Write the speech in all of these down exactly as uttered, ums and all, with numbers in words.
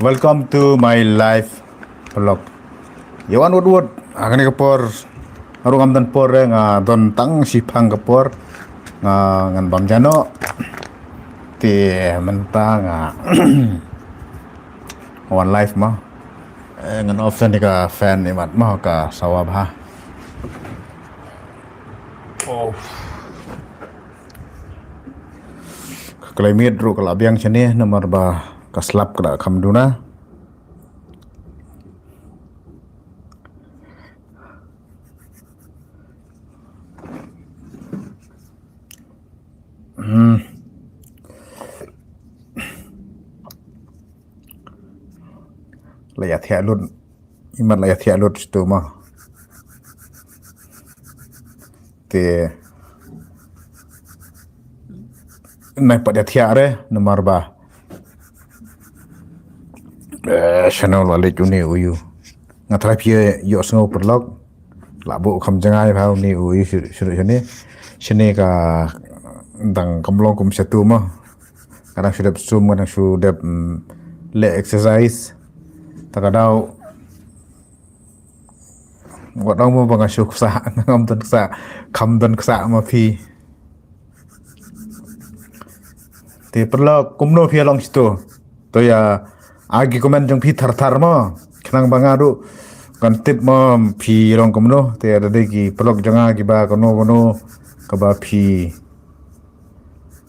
Welcome to my live vlog. Ïa wan wut wut, ha kane ka por, ruh ngam don por re, nga don tang shiphang ka por, nga ngan bam jano. Te mynta nga wan live mo. Eh, ngan off ne ka fan imat mo ka sawa bha. Oh. Ka climate ruh ka la biang shane namar ba ka slap ka la kham duna. Hmm. La ïa thiah lut. Imat la ïa thiah lut shitu mo. Te nai pat ïa thiah re namar ba eh, shano la leit une u ïu. Nga trai phi ïoh sngew paralok. La buh kham jngai bha une u ïu shu-, shu-, shane. Shane ka dang kam long kum shatu mo. Ka dang shu dep sum, ka dang shu dep, mm, leh exercise. Ta ka daw wat ong mo ba nga shu ksa, ngam don ksa, kham don ksa ma phi. Te paralok kumno phi long shitu. To ïa ai ki comment jong phi thar thar mo. Khnang ba nga ruh kan tip mo phi long kumno. Te da dei ki paralok jong nga kiba kano kano kaba phi,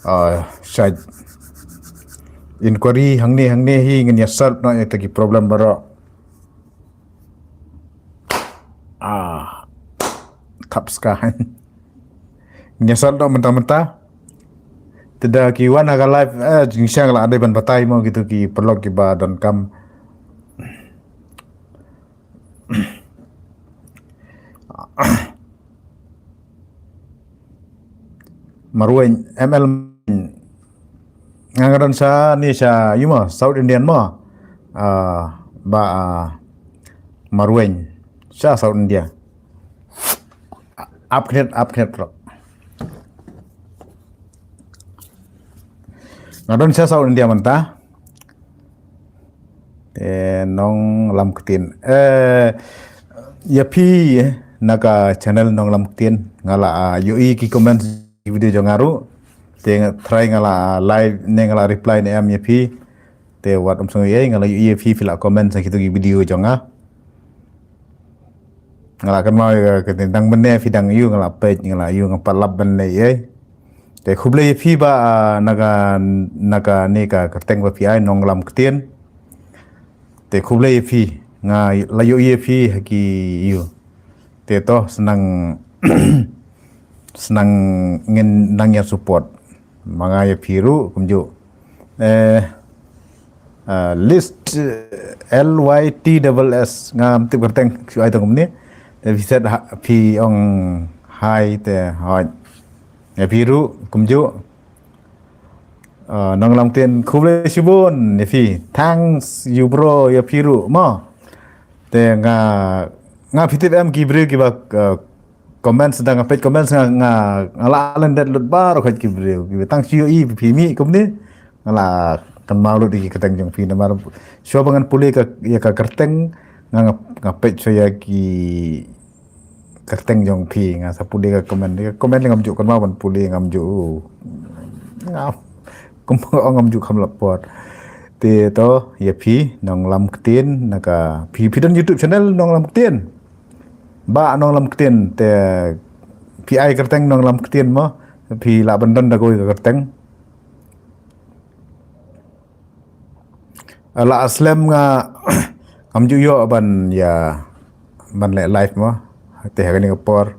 ah, shait inquiry hangne hangne hi ngin ïa solve noh ïa kita ki problem baroh. Ah, thap skha. Ngi sat dok mynta mynta. Te da ki wan ha ka live, eh, jingshisha nga la dei ban batai mo kito ki paralok kiba donkam. Marweiñ, M L. Nga nga don sha ni sha ïu mo, South Indian mo. Ah, ba, ah, Marweiñ sha South India. Ap khniat, ap khniat paralok. Nga don sha South India mynta. Te Nonglam Ktien. Eh, ïa phi, eh, na ka channel Nonglam Ktien. Nga la, ah, ïohi ki comment video jong nga ruh. Te nga try nga la, ah, live ne nga la reply ne em ïa phi. Te wat ym sngew ei, nga la ïohi ïa phi phi la comment sa kito ki video jong nga. Nga la kynmaw ïa ka ktien dang mynne phi dang ïohi nga la peit nga la ïohi nga pat lap ban leh ei. Te khublei ïa phi ba, ah, na ka, na kane ka kyrteng ba phi ai Nonglam Ktien. Te khublei ïa phi nga la ïohi ïa phi ha ki ïohi. Te to snang snang ngin nang ïa support. Ma nga ïa phi ruh kumjuh. Eh, ah, list, eh, L Y T double S. Ngam tip kyrteng shu ai tang kumne. Te phi set ha, phi ong hai te hoi. Ïa phi ruh kumjuh. Ah, Nonglam Ktien khublei shibun ïa phi. Thanks you bro ïa phi ruh mo. Te nga, nga phi tip em ki briew kiba, ah, comments da nga peit comments nga, nga, nga la lyndet lut baroh khoit ki briew. Kiba tang shu ïohi phi mih kumne. Nga la kynmaw lut ïa ki kyrteng jong phi namar shuwa ba ngan pule ka, ïa ka kyrteng nga, nga, nga peit shuwa ïa ki kyrteng jong phi nga sa pule ka comment. Ka comment ngam ju kynmaw ban pule ngam ju. Ngam, kum ong ngam ju kham la por. Te to ïa phi Nonglam Ktien na ka phi, phi don YouTube channel Nonglam Ktien. Ba Nonglam Ktien te phi ai kyrteng Nonglam Ktien mo phi lah ban don da kawei ka kyrteng. Lah slem nga ngam ju ïoh ban ïa ban leh live mo. Te ha kane ka por.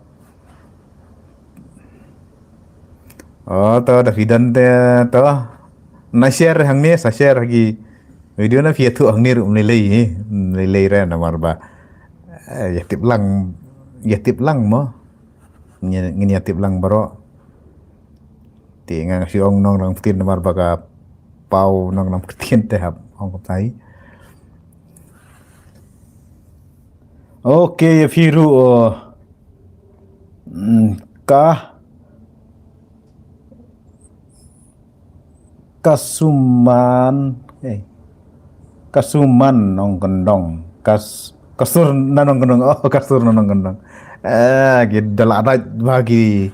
Oh, to da phi don te to. Na share hangne, sa share ha ki video na phi ïathuh hangne ruh ym lei lei hi. Ym lei lei re namar ba. Eh, ïa tip lang, ïa tip lang mo. Ngin, ngin ïa tip lang baroh. Te nga shu ong Nonglam Ktien namar ba ka paw Nonglam Ktien te hap ong kumtai. Okay, ïa phi ruh, oh, mm, ka Kasuman, eh. Ka Suman Nongkyndong. Kas, ka Sur na Nongkyndong. Oh, ka Sur na Nongkyndong. Eh, ki da la dait ba ki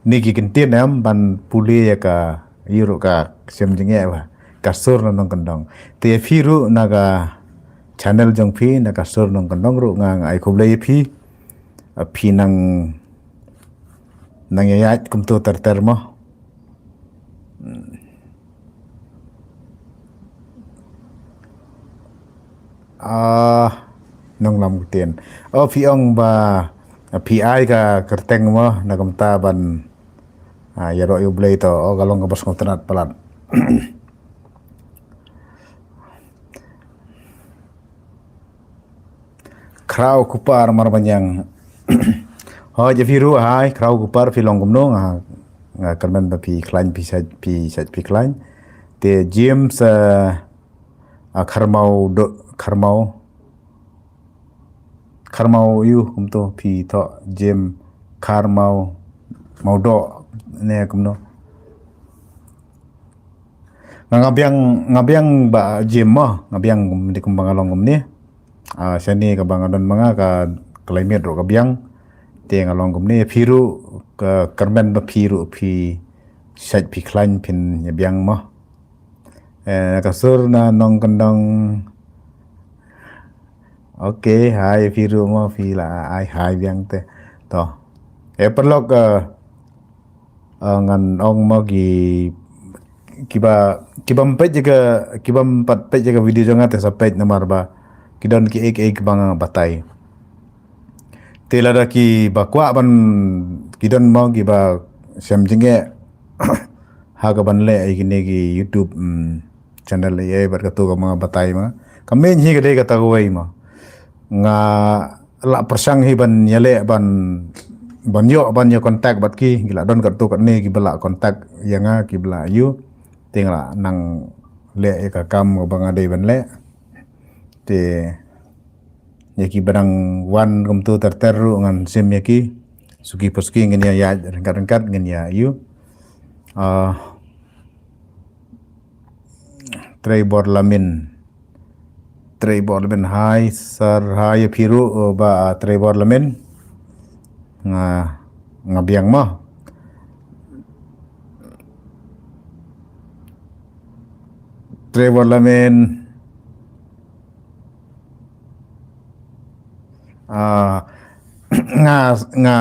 ni ki kyntien em ban pule ïa ka, ïa ruh ka sem jingeh ba. Ka Sur na Nongkyndong. Te phi ruh na ka channel jong phi, na ka Sur Nongkyndong ruh nga, nga ai khublei ïa phi. Ah, phi nang, nang ïaid kumto ter ter mo. Ah, Nonglam Ktien. Oh, phi ong ba, ah, phi ai ka kyrteng mo, na kumta ban, ah, ïaroh ïa U Blei to, oh, ka long kaba sngewtynnat palat. Khraw Kupar Marbaniang. Hoi, ïa phi ruh, hai, Khraw Kupar, phi long kumno, nga, nga kyrmen ba phi khlaiñ, phi shait, phi shait, phi khlaiñ. Te James, eh, ah, Kharmau Do, Kharmau, Kharmau ïu, kumto, phi thoh, James, Kharmau, Maudoh, ne kumno. Nga, nga biang, nga biang ba James mo, nga biang kumne kumba nga long kumne. Ah, shane kaba nga don ma nga ka climate ruh ka biang. Te nga long kumne, phi ruh ka kyrmen ba phi ruh phi shait phi khlaiñ phin ïa biang mo. Eh, ka Sur na Nongkyndong. Okay, hai phi ruh mo phi la ai hai biang te. To. Eh, paralok, eh, eh, ngan ong mo ki, kiba, kiba ym peit ïa ka, kiba ym pat peit ïa ka video jong nga te sa peit namar ba ki don kiei kiei kiba nga batai. Te lada kiba kwah ban, ki don mo kiba sem jingeh ha kaban leh ïa kine ki YouTube, mm, channel ïa, bad kato kaba nga batai ma nga. Ka main hi ka dei kata kawei ma. Nga lah pyrshang hi ban ïaleh ban, ban ïoh ban ïa contact bad ki, ki la don katto katne kiba lah contact ïa nga, kiba lah ïoh. Te nga lah nang leh ïa ka kam kaba nga dei ban leh. Te ïa kiba nang wan kumto ter ter ruh ngan sim ïa ki. Suki pa suki ngin ïa ïaid ryngkat ryngkat ngin ïa ïoh. Ah, Trevor Lamin. Trevor Lamin, hai, sir, hai, ïa phi ruh, uh, ba, uh, Trevor Lamin. Nga, nga biang mo. Trevor Lamin. Ah, nga, nga,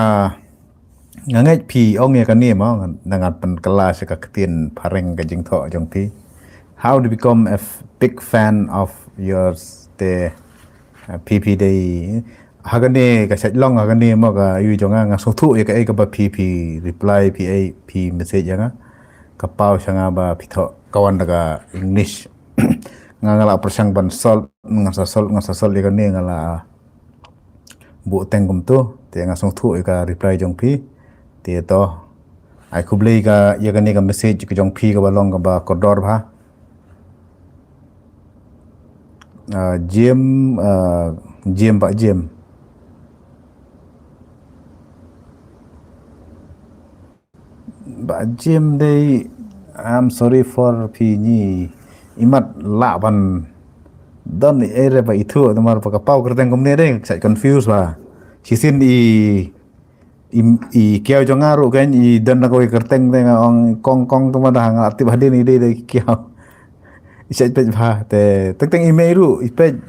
nga ngeit phi ong ïa kane mo, nga, nga pynkylla sha ka ktien phareng ka jingthoh jong phi. How to become a f-, big fan of yours te, uh, phi phi dei. Ha kane ka sait long ha kane mo ka yu jong nga, nga sngewthuh ïa kaei kaba phi phi reply phi ei phi message ïa nga. Ka paw sha nga ba phi thoh ka wan da ka English. Nga nga la pyrshang ban solve, nga sa solve, nga sa solve ïa kane nga la buh teng kumto, te nga sngewthuh ïa ka reply jong phi. Te to, ai khublei ka ïa kane ka message ka jong phi kaba long kaba kordor bha. Ah, Jim, ah, Jim, Bah Jim. Bah Jim dei, I'm sorry for phi ngi. Imat lah ban don i ere ba ithuh namar ba ka paw kyrteng kumne dei, sa confuse ba. Shisien i, i, i kiaw jong nga ruh kan i don na kawei kyrteng te nga ong kong kong tu ma da nga tip hadien i dei dei kiaw. I sa peit ba te teng teng i mei ruh i peit.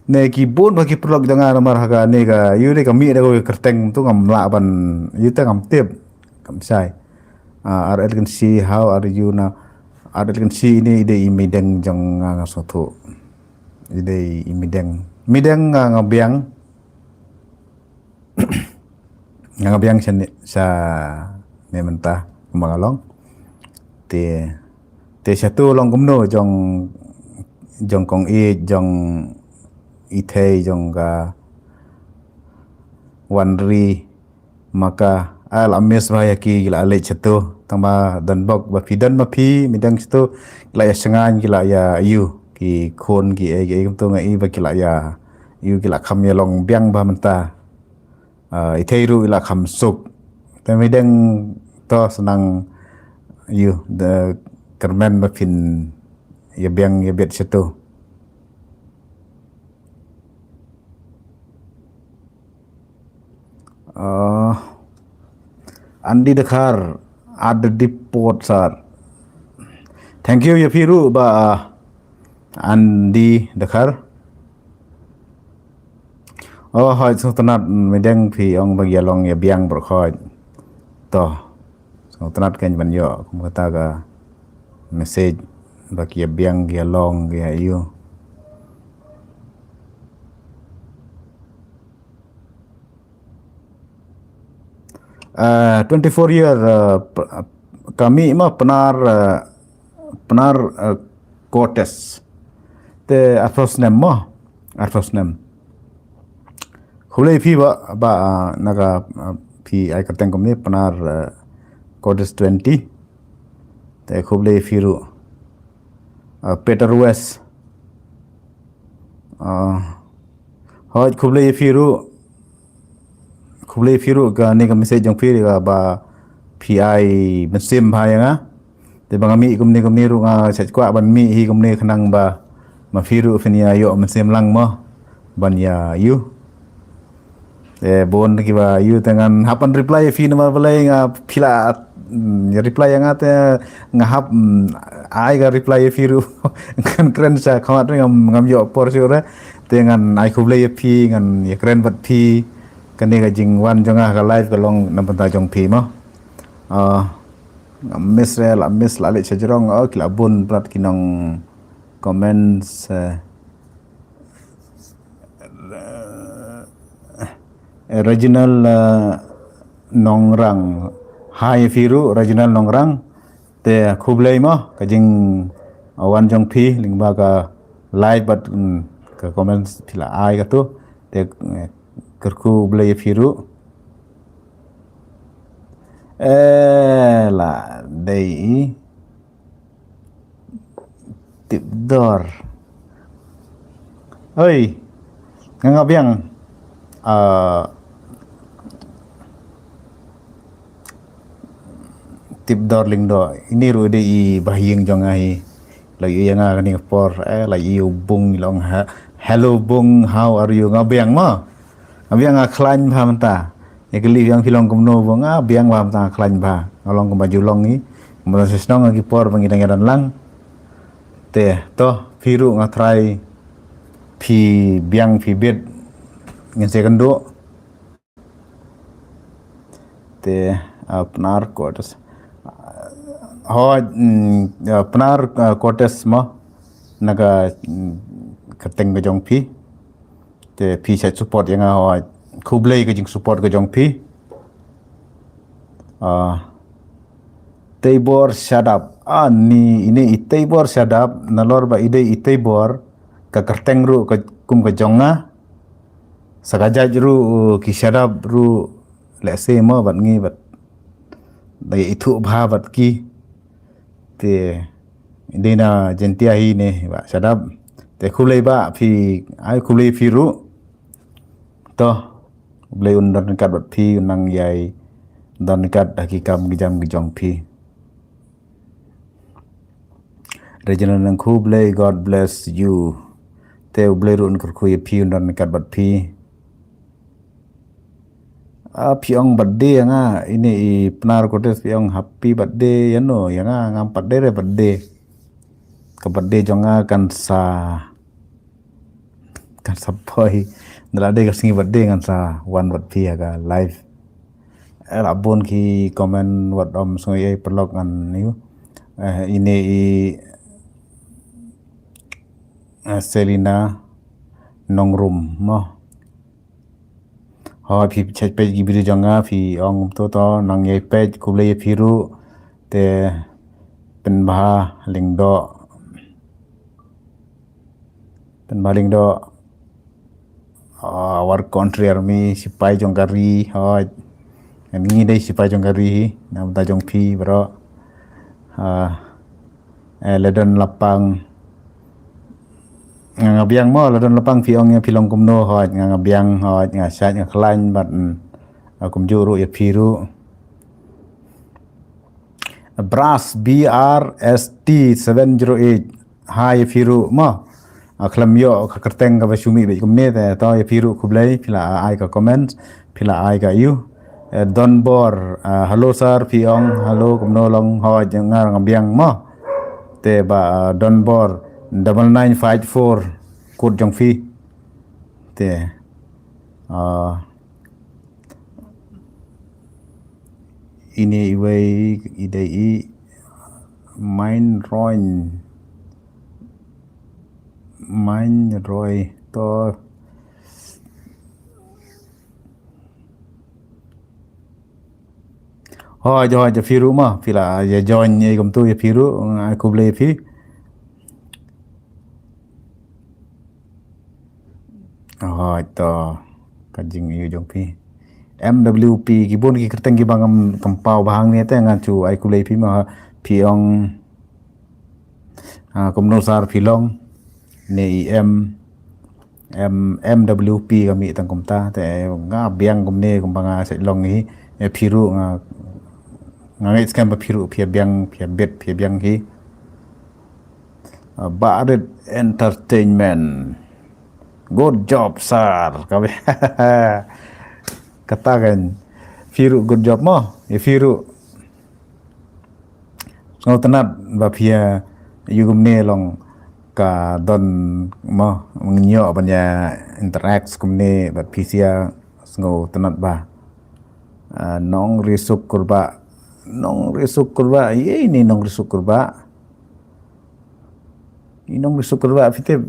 Ne ki bun ba ki paralok jong nga namar ha kane ka yu dei ka mih da kawei kyrteng tu ngam lah ban yu te ngam tip. Kam shai. Ah, R L Kynshi, how are you now? R L Kynshi ini i dei i mideng jong nga nga sngewthuh. I dei i mideng. Mideng nga nga biang. Nga nga biang sha ne, sha ne mynta kumba nga long. Te, te shatu long kumno jong, jong kong i, jong i thei, jong ka Wanri. Maka, ah, la miss ba ïa ki la leit shatu. Tang ba don bok ba phi don ma phi, midang shatu, la ïa shngain ki la ïa yu, ki khun ki ei, ki ei kumtu nga i ba ki la ïa yu ki la kham ïa long biang ba mynta. Ah, i thei ruh i la kham suk. Te midang to snang yu, de kyrmen ba phin ïa biang ïa biet shatu. Andy Dkhar, at the depot sir. Thank you ïa phi ruh Bah, ah, Andy Dkhar. Oh, hooid, sngewtynnat, mm, mideng phi ong ba ïa long ïa biang baroh hooid. To. Sngewtynnat kein ban ïoh kum kata ka message ba ki ïa biang, ki ïa long, ki ïa ïoh. Ah, twenty-four year, ah, p-, ah, kami ma Pnar, ah, Pnar, ah, Cortes. Te arphew snem mo, arphew snem. Khublei phi Bah, Bah, ah, na ka, ah, phi ai kyrteng kumne Pnar, ah, Cortes twenty. Te khublei phi ruh. Ah, Peter West. Ah, hooid, khublei phi ruh. Khublei phi ruh kane ka message jong phi kaba phi ai mynsiem bha ïa nga. Te ba nga mih kumne kumne ruh nga shait kwah ban mih hi kumne khnang ba ma phi ruh phin ïa ïoh mynsiem lang mo ban ïa ïoh. Te bun kiba ïoh te ngan hap ban reply ïa phi namar balei nga phi la, mm, ïa reply ïa nga te nga hap, mm, ai ka reply ïa phi ruh. Ngan kren sha khmat ruh ngam, ngam ïoh por shuh re. Te ngan ai khublei ïa phi, ngan ïa kren bad phi. Kane ka jingwan jong nga ha ka live ka long na bynta jong phi mo. Ah, ngam miss re, la miss, la leit sha jrong, oh, ki la bun brat ki nong comments, eh, eh, Reginald, eh, Nongrang. Hi phi ruh Reginald Nongrang. Te khublei mo ka jing, eh, wan jong phi lyngba ka live bad, mm, ka comments phi la ai ka tu. Te, eh, kyrkhu Blei ïa phi ruh. Eh, la dei i Tipdor. Oi, nga nga biang. Ah, Tipdor Lyngdoh. Ini ruh dei i bahaïing jong nga hi. La ïohi ïa nga kane ka por, eh, la ïohi u Bung, i long ha, "Hello Bung, how are you?" Nga biang mo. Nga biang, nga khlaiñ bha mynta. Ïa kylli biang phi long kumno Bung, nga biang bha mynta, nga khlaiñ bha. Nga long kumba ju long hi. Kumba sa shnong ha ki por ba ngi dang ïadon lang. Te to phi ruh nga tharai phi biang phi bit, ngin sa ïakynduh. Te, ah, Pnar Cortes. Hooid, mm, ah, Pnar, ah, Cortes mo na ka, mm, kyrteng ka jong phi. Te phi shait support ïa nga, hooid. Khublei ka jingsupport ka jong phi. Ah, Teibor Shadap. Ah, ni, ini i Teibor Shadap, nalor ba i dei i Teibor, ka kyrteng ruh ka kum ka jong nga. Sa ka jait ruh, uh, ki Shadap ruh lehse mo bad ngi bad da ïa ithuh bha bad ki. Te dei na Jaintia hi ne Bah Shadap. Te khublei Bah phi, ai khublei phi ruh. To, U Blei un don ryngkat bad phi, un nang ïai don ryngkat ha ki kam ki jam ki jong phi. Regina Nangkhublei, God bless you. Te U Blei ruh un kyrkhu ïa phi, un don ryngkat bad phi. Ah, phi ong birthday ïa nga, ini i Pnar Cortes phi ong happy birthday ïa no, ïa nga ngam pat dei re birthday. Ka birthday jong nga kan sa, kan sa poi. Da la dei ka sngi birthday ngan sa wan bad phi ha ka live. Eh, la bun ki comment wat ym sngew ei paralok ngan ïoh. Eh, ini i, eh, Selina Nongrum mo. Hooid phi check peit ki video jong nga phi ong to to nang ïai peit, khublei ïa phi ruh. Te Pynbha Lyngdoh. Pynbha Lyngdoh. Ah, our country army, sipai jong ka ri, hooid. Ngan ngi dei sipai jong ka ri hi, na bynta jong phi baroh. Ah, eh, Ladon Lapang. Nga nga biang mo, Ladon Lapang phi ong ïa phi long kumno, hooid, nga nga biang, hooid, nga shait, nga khlaiñ, bad, mm, ah, kumjuh ruh ïa phi ruh. Bras, B R S T seven zero eight. Hi ïa phi ruh mo. Ah, khlem ïoh ka kyrteng kaba shu mih beit kumne te to ïa phi ruh khublei, phi la ai ka comment, phi la ai ka ïoh. Eh, Don Bor, ah, hello sir, phi ong, hello, kumno long, hoi, nga nga biang mo. Te ba, ah, Don Bor, double nine five four, code jong phi. Te, ah, ine iwei, i dei i, Main Roin, Main Roy, to, Hoi, hoi, ja phi ruh ma, phi la, ja join, ja kumtu, ja phi ruh, nga khublei phi. Hoi, to, ka jingïohi jong phi. M W P, ki bun ki kyrteng kiba ngam, ngam paw bha hangne te nga shu ai khublei phi ma, phi ong, ah, kumno sir phi long, ne i M, M, M W P ka mih tang kumta, te nga biang kumne kumba nga sa long hi, eh, phi ruh nga, nga ngeit skhem ba phi ruh phi biang, phi bit, phi biang hi. Ah, Barit Entertainment. Good job, sir. Ka bi-, kata kan. Phi ruh good job mo. Ya phi ruh. Sngewtynnat ba phi ïa ïoh kumne long ka don mo, mynñioh ban ïa interact kumne bad phi, sia sngewtynnat ba. Ah, Nongrisuk Kurbah, Nongrisuk Kurbah, ïa ine Nongrisuk Kurbah. I Nongrisuk Kurbah phi tip,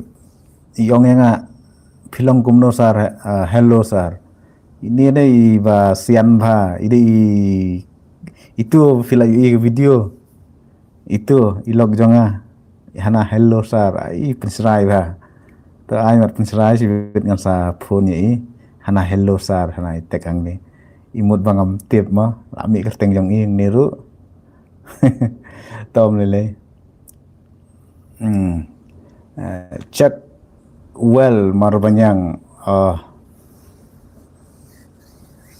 i ong ïa nga, phi long kumno sir, ah, hello sir. Ine ne iba sian bha, i dei i, itu phi la ïohi video. Itu i lok jong nga. Hana hello sir, ai pynsrai bha. To ai mat pynsrai shibit ngan sa phone ïa i. Hana hello sir, hana i tek hangne. I mut ba ngam tip mo, la mih kyrteng jong i hangne ruh. Tom lei lei. Hmm. Eh, check well, Marbaniang. Ah,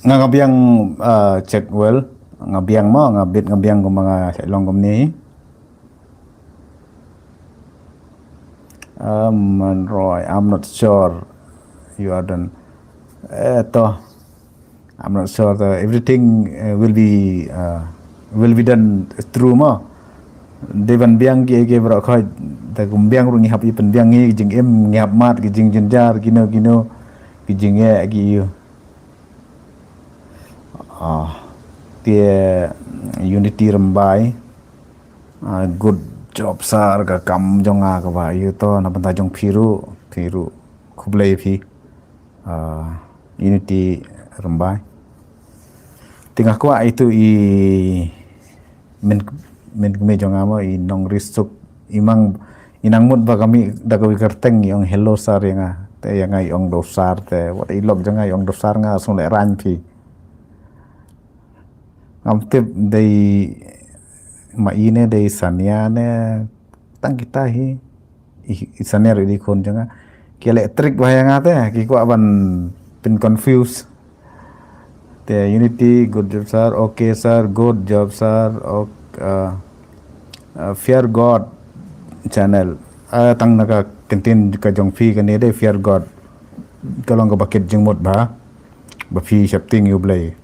nga, nga biang, ah, check well. Nga biang mo, nga bit nga biang kumba nga sa long kumne. Um, Roy, I'm not sure you are done. Eh, to. I'm not sure the everything, uh, will be, uh, will be done through mo. Dei ban biang ki, ki baroh khoit, te kum biang ruh ngi hap ïa pynbiang ngi, ki jingim ngi hap mad, ki jingjynjar, kino kino, ki jingeh ki ïa. Ah, te Unity Rymbai. Ah, good job sir, ka kam jong nga kaba ïa to na bynta jong phi ruh, phi ruh khublei phi. Ah, Unity Rymbai. Te nga kwah itu i myn, myn kmie jong nga mo, i Nongrisuk, i mang, i nang mut ba ka mih da kawei ka kyrteng, i ong hello sir ïa nga. Te ïa nga i ong do sir te, wat i lok jong nga i ong do sir, nga sngewlehrain phi. Ngam tip dei ma i ne, dei Sania ne, tang kita hi. I, i Sania ruh i dei khun jong nga. Ki leh trick bha ïa nga te, ki kwah ban pyn confuse. Te Unity, good job sir. Okay sir, good job sir. Ok, uh, uh, Fear God channel. Ah, tang na ka kyntien ka jong phi kane dei Fear God. Ka long kaba kit jingmut bha. Ba phi sheptieng ïa U Blei.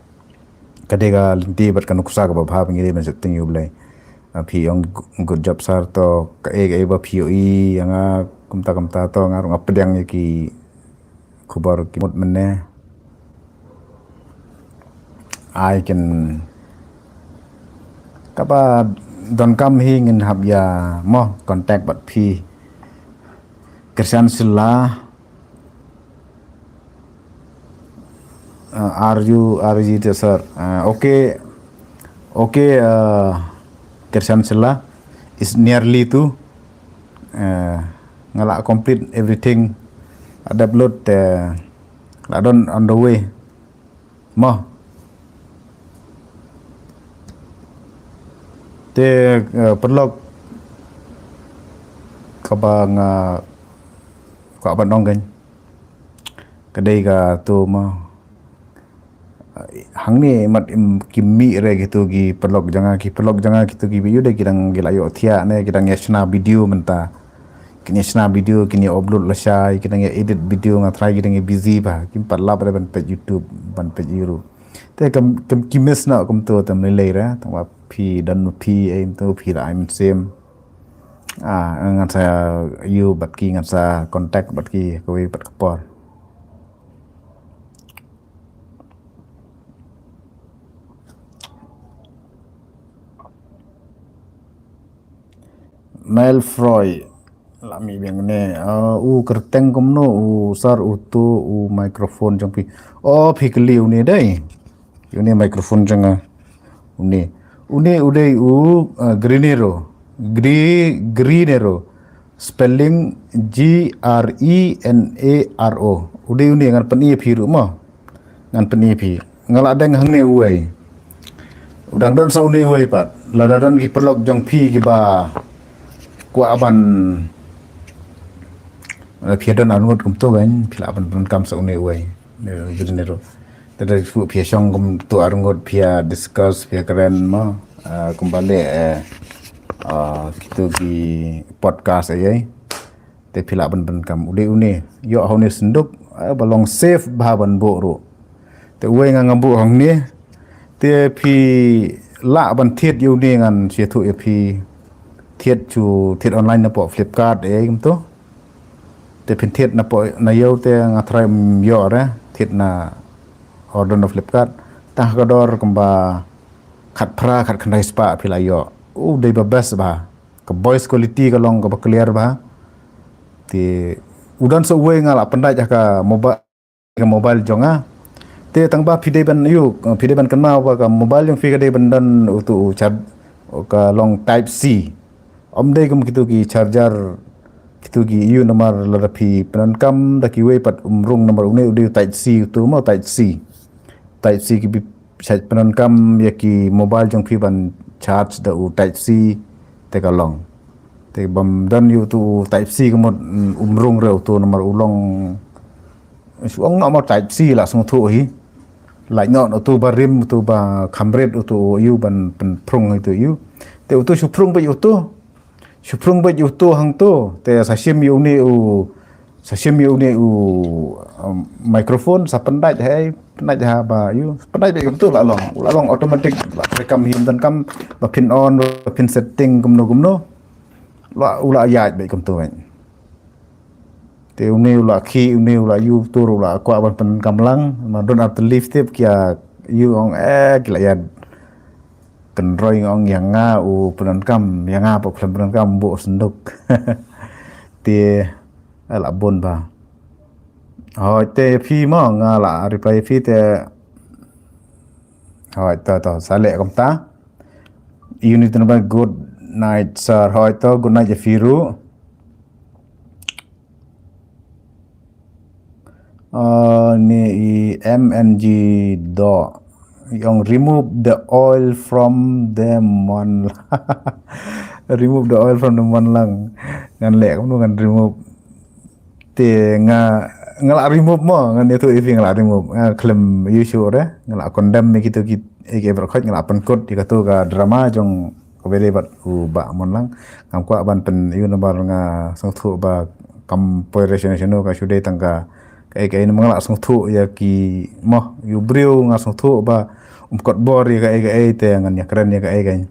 Ka dei ka lynti bad ka nuksa kaba bha ba ngi dei ban sheptieng ïa U Blei. Ah, phi ong gu-, good job sir, to kaei kaei ba phi ïohi ïa nga kumta kumta, to nga ruh nga pdiang ïa ki khubor ki mut mynne. Ai kin kaba donkam hi ngin hap ïa mo contact bad phi. Kyrshan Shylla. Uh, are you, are you the sir? Uh, okay, okay, uh, Kyrshan Shylla, is nearly to, uh, nga la complete everything. Ada upload, uh, la don on the way. Mo. Te, eh, paralok, kaba nga kwah ban ong kein. Ka dei katu mo. Hangne mat im ki mih re kitu ki paralok jong nga, ki paralok jong nga kitu kiba ïoh de ki dang ki la ïoh thiah ne, ki dang ïa shna video mynta. Kin ïa shna video, kin ïa upload lashai, kin dang ïa edit video, nga trai ki dang ïa busy bha. Kim pat lap re ban peit YouTube, ban peit ïa ruh. Te kam, kam ki miss na kumto te mlei lei ra, tang ba phi don phi ei kumto phi la ai mynsiem. Ah, ngan sa ïoh bad ki, ngan sa contact bad ki kawei pat ka por. Nail Froy. La mi biang ne. Ah, u kyrteng kumno, u sar, uto u microphone jong phi. Oh, phi kylli une dei. Une microphone jong nga. Une. Une u dei u, ah, Grenero. Gre-, Grenero. Spelling G R E N A R O. U dei une ngan pyni phi ruh mo. Ngan pyni phi. Nga la deng hangne uwei. U dang don sa une uwei pat. Lada don ki paralok jong phi kiba kwah ban, eh, phi don arngut kumto kan, phi lah ban pyndonkam sa une uwei. Ne, jin ne ro. Te da phi, phi shong kumto arngut phi discuss phi kren mo. Ah, kumba leh, eh, ah, kito ki podcast ei ei. Te phi lah ban pyndonkam u dei une. Ïoh ha une synduk, eh, ba long safe bha ban buh ruh. Te uwei nga ngam buh hangne. Te phi lah ban thied ïa une ngan shu ïathuh ïa phi. Thied shu thied online napoh Flipkart ei kumto. Te phin thied napoh na ïew te nga tharai ym ïoh re. Thied na order na Flipkart. Tang ha ka dor kumba khatphra khatkhyndai spah phi lah ïoh. U dei ba best bha. Ka voice quality ka long kaba clear bha. Te u don sa uwei nga la pyndait ha ka mobile, ka mobile jong nga. Te tang ba phi dei ban ïoh, phi dei ban kynmaw ba ka mobile jong phi ka dei ban don uto u char-, ka long type C. Ym dei kum kito ki charger, kito ki ïoh namar lada phi pyndonkam da kiwei pat um rung namar une u dei u type C uto mo type C. Type C ki bit Shait pyndonkam ïa ki mobile jong phi ban charge da u type C te ka long. Te bym don ïa uto u type C ka mut, mm, um rung re uto namar u long. Shu ong noh mo type C la sngewthuh hi. Lait noh uto ba rim uto ba kham rit uto ïa u ban pynphrung ïa uto ïa u. Te uto shu phrung beit uto. Shu phrung beit uto hangto. Te sa shim ïa une u, sa shim ïa une u, um, microphone, sa pyndait ha, pyndait ha ba ïa u, pyndait beit kumto la long, la long automatic, la treikam hi ym donkam ba phin on, ba phin setting kumno kumno. La, u la ïaid beit kumto beit. Te une u la khih, une u la ïa u tur u la kwah ban pyndonkam lang, ma don ar tylli tip ki ïa u ong eh ki la ïa kynroi ong ïa nga u pyndonkam, ïa nga pat khlem pyndonkam buh synduk. Te, eh, la bun ba. Hooid te phi mo nga la reply phi te. Hooid to to sa leh kumta. Unit number good night sir. Hooid to good night ïa phi ruh. Ah, ni i M N G do. Ïong remove the oil from the mon-, remove the oil from the mon lang. Ngan leh kumno ngan remove. Te nga, nga la remove mo, ngan ïathuh ïa phi nga la remove. Nga khlem ïa shu re, nga la condemn ïa kito ki, ïa ki baroh khoit nga la pynkut ïa kato ka drama jong kaba dei bad u Bah Mon lang. Ngam kwah ban pyn ïa u namar nga sngewthuh ba kam poi re shano shano ka shu dei tang ka kaei kaei namar nga la sngewthuh ïa ki mo ïa u briew nga sngewthuh ba um kot bor ïa kaei kaei te ngan ïa kren ïa kaei kaei.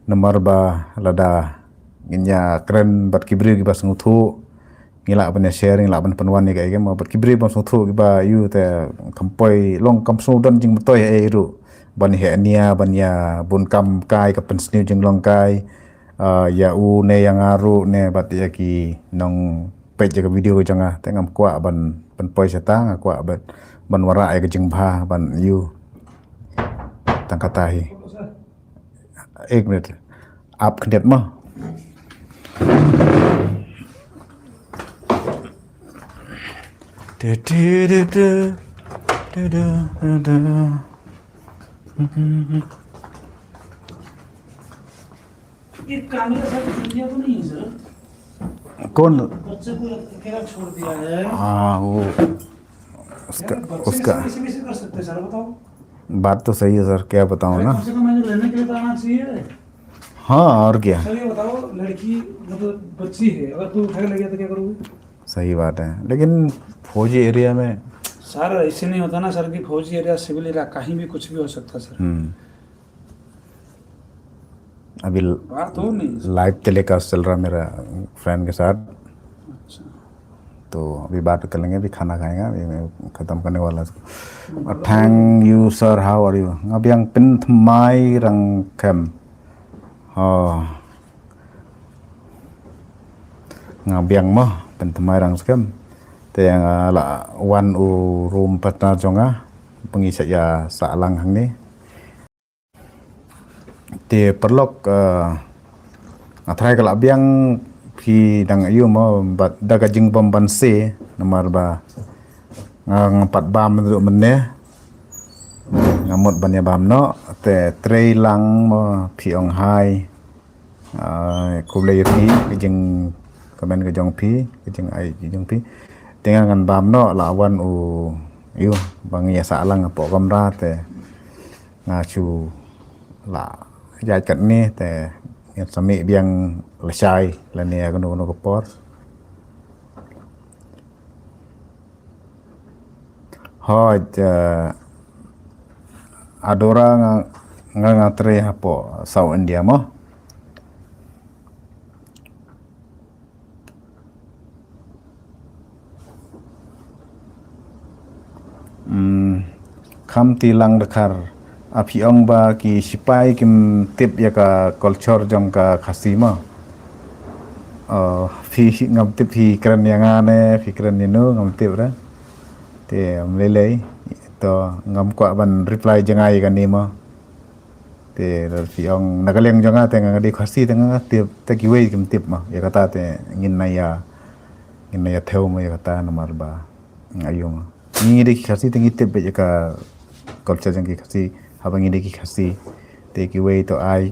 Namar ba lada ngin ïa kren bad ki briew kiba sngewthuh ngi lah ban ïa share ngi lah ban pynwan ïa kaei kaei mo bad ki briew bym sngewthuh kiba ïa u te kam poi long kam sngewdon jingmyntoi haei ruh. Ban ïa nia, ban ïa bun kam kai, ka pynsniew jinglong kai, ah, ïa u ne ïa nga ruh ne bad ïa ki nongpeit ïa ka video ka jong nga. Te ngam kwah ban pynpoi shata, nga kwah ban, ban wanrah ïa ka jingbha ban ïa u. Tang kata hi. Ek minit. Ap khyndiat mo. ये कैमरा सर दुनिया तो नहीं है सर। कौन? बच्चे को अकेला छोड़ दिया है। हाँ, वो उसका, यार, बच्चे उसका कैसे, कैसे, कैसे कर सकते हैं सर, बताओ? बात तो सही है सर, क्या बताऊँ अरे, ना? कम से कम मैंने लेने के लिए तो आना चाहिए। हाँ, और क्या? चलिए बताओ, लड़की मतलब बच्ची है, अगर कोई उठा के ले गया तो क्या करोगे? सही बात है, लेकिन फौजी एरिया में सर, ऐसे नहीं होता ना सर कि फौजी एरिया, सिविल एरिया, कहीं भी कुछ भी हो सकता है सर। हम्म अभी बात हो नहीं। लाइव टेलीकास्ट चल रहा मेरा फ्रेंड के साथ। अच्छा। तो अभी बात कर लेंगे, अभी खाना खाएगा, अभी मैं खत्म करने वाला हूँ। Thank you sir, how are you? Nga biang pynthymmai rangskhem. Oh. Nga biang mo pynthymmai rangskhem. Te nga la wan u room partner jong nga, pyngi sa ïa sah lang hangne. Te paralok, eh, nga trai ka la biang phi dang ayu mo, bad da ka jingbam ban se, namar ba nga ngam pat bam ruh mynne. Nga mut ban ïa bam noh, te trei lang mo phi ong hi. Ah, khublei ïa phi ka jing comment ka jong phi, ka jingai ka jong phi. Te nga ngan bam noh, la wan u yu ba ngi ïa sah lang hapoh kamra te nga shu la ïaid katne te ngan sa mih biang lashai lane ïa kano kano ka por. Hooid, eh, Adora nga, nga, nga trei hapoh South India mo. Hmm, Kham Tilang Dkhar, a phi ong ba ki sipai kim tip ïa ka culture jong ka Khasi mo. Oh, phi ngam tip phi kren ïa nga ne phi kren ïa no, ngam tip re. Te ym lei lei to ngam kwah ban reply jngai kane mo. Te lada phi ong na ka liang jong nga te nga dei Khasi te nga tip, te kiwei kim tip mo. Ïa kata te ngin nang ïa, ngin nang ïa thew mo ïa kata namar ba nga ïoh mo. Ngi dei ki Khasi te ngi tip beit ïa ka culture jong ki Khasi, haba ngi dei ki Khasi. Te kiwei to ai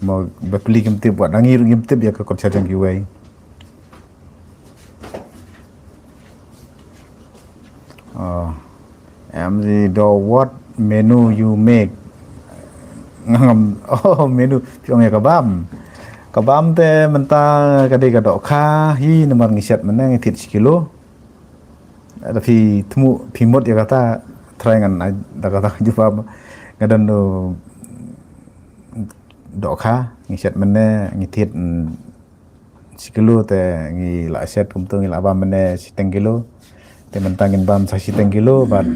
mo, bapli kim tip, wat ngi ruh ngim tip ïa ka culture jong kiwei. Oh. M Z do, what menu you make? Ngam, oh, menu, phi ong ïa ka bam. Ka bam te mynta ka dei ka dohkha hi namar ngi shet mynne ngi thied shi kilo. Da phi thmu, phi mut ïa kata, trai ngan ai da kata ka jubab. Nga don dohkha, ngi shet mynne ngi thied, mm, shi kilo te ngi la shet kumto ngi la bam mynne shiteng kilo. Te mynta ngin bam sa shiteng kilo bad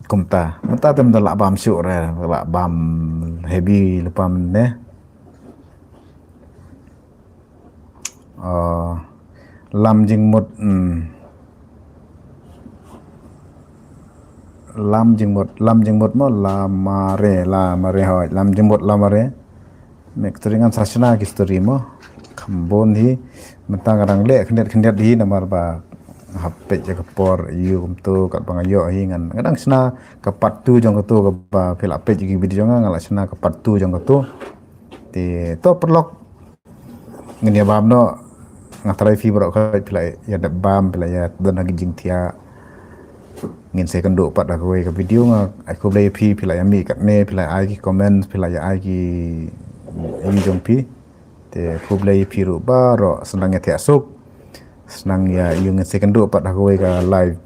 kumta. Mynta te mynta la bam shuh re, la bam heavy lypa mynne. Oh, lam jingmut, hmm. Lam jingmut, lam jingmut mo, lamare, lamare, hooid, lam jingmut, lamare. Mek story ngan sa shna ki story mo. Kham bun hi, mynta nga dang leh khyndiat khyndiat hi namar ba hap peit ïa ka por ïa kumto katba nga ïoh hi ngan, nga dang shna ka part two jong kato kaba phi la peit ïa ki video jong nga, nga la shna ka part two jong kato. Te to paralok, ngin ïa bam noh, nga trai phi baroh khoit phi la ïa dep bam, phi la ïa don ha ki jingthiah. Ngin sa ïakynduh pat ha kawei ka video, nga ai khublei ïa phi, phi la ïa mih katne, phi la ai ki comment, phi la ïa ai ki ïing jong phi. Te khublei ïa phi ruh baroh, sdang ïa thiah suk. Sdang ïa ïu, ngin sa ïakynduh pat ha kawei ka live.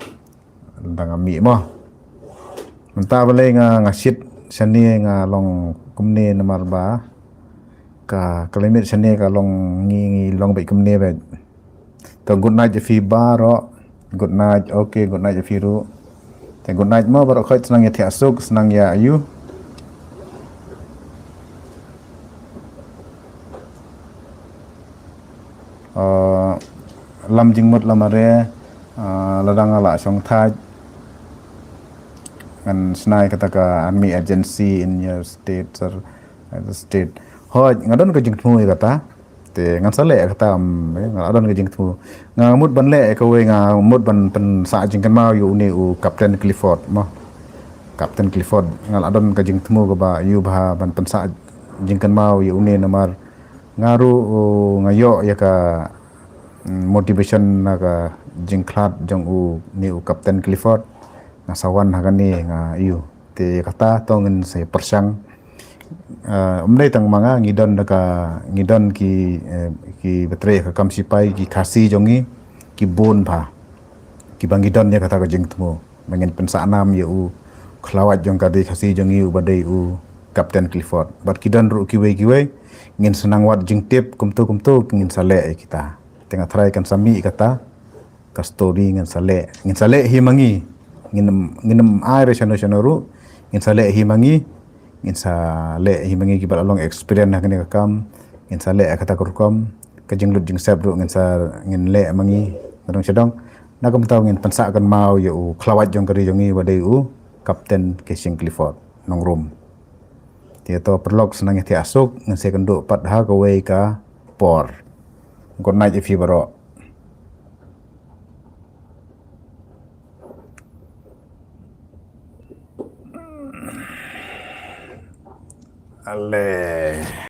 Dang nga mih mo. Mynta balei nga, nga shit shane, nga long kumne namar ba ka climate shane ka long ngi, ngi long beit kumne beit. To good night ïa phi baroh. Good night. Okay, good night ïa phi ruh. Te good night mo baroh khoit, sdang ïa thiah suk, sdang ïa ïu. Uh, lam jingmut lamare, uh, lada nga la shong thait ngan shna ïa kata ka army agency in your state, sir, uh, the state. Hooid, nga don ka jingthmu ïa kata. Te ngan sa leh ïa kata, um, nga la don ka jingthmu. Nga mut ban leh ïa kawei, nga mut ban pynsah jingkynmaw ïa une u Captain Clifford mo. Captain Clifford, nga la don ka jingthmu kaba ïu bha ban pynsah jingkynmaw ïa une namar nga ruh, uh, nga ïoh ïa ka, mm, motivation na ka jingkhlad jong une u Captain Clifford. Nga sa wan ha kane nga ïu. Te kata to ngin sa pyrshang. Uh, ym dei tang ma nga, ngi don da ka, ngi don ki, eh, ki batrei ka kam sipai, ki Khasi jong ngi ki bun bha. kiba ngi don ïa kata ka jingthmu. Ba ngin pynsah nam ïa u khlawait jong ka ri Khasi jong ngi uba dei u Captain Clifford. Bad ki don ruh kiwei kiwei, ngin sa nang wad jingtip kumto kumto ngin sa leh ïa kita. Te nga tharai kan sa mih kata ka story ngin sa leh, ngin sa leh hi ma ngi. Ngin, ngin ai re shano shano ruh, ngin sa leh hi ma ngi. Ngin sa leh hi ma ngi kiba la long experience ha kane ka kam. Ngin sa leh kata ka rukom, ka jinglut jingsep ruh ngin sa, ngin leh ma ngi nadong shadong. Na kumta ngin pynsah kynmaw ïa u khlawait jong ka ri jong ngi uba dei u Captain Kashing Clifford Nongrum. Te to paralok, sa nang ïa thiah suk, ngin sa ïakynduh pat ha kawei ka por. Good night ïa phi baroh. Ale.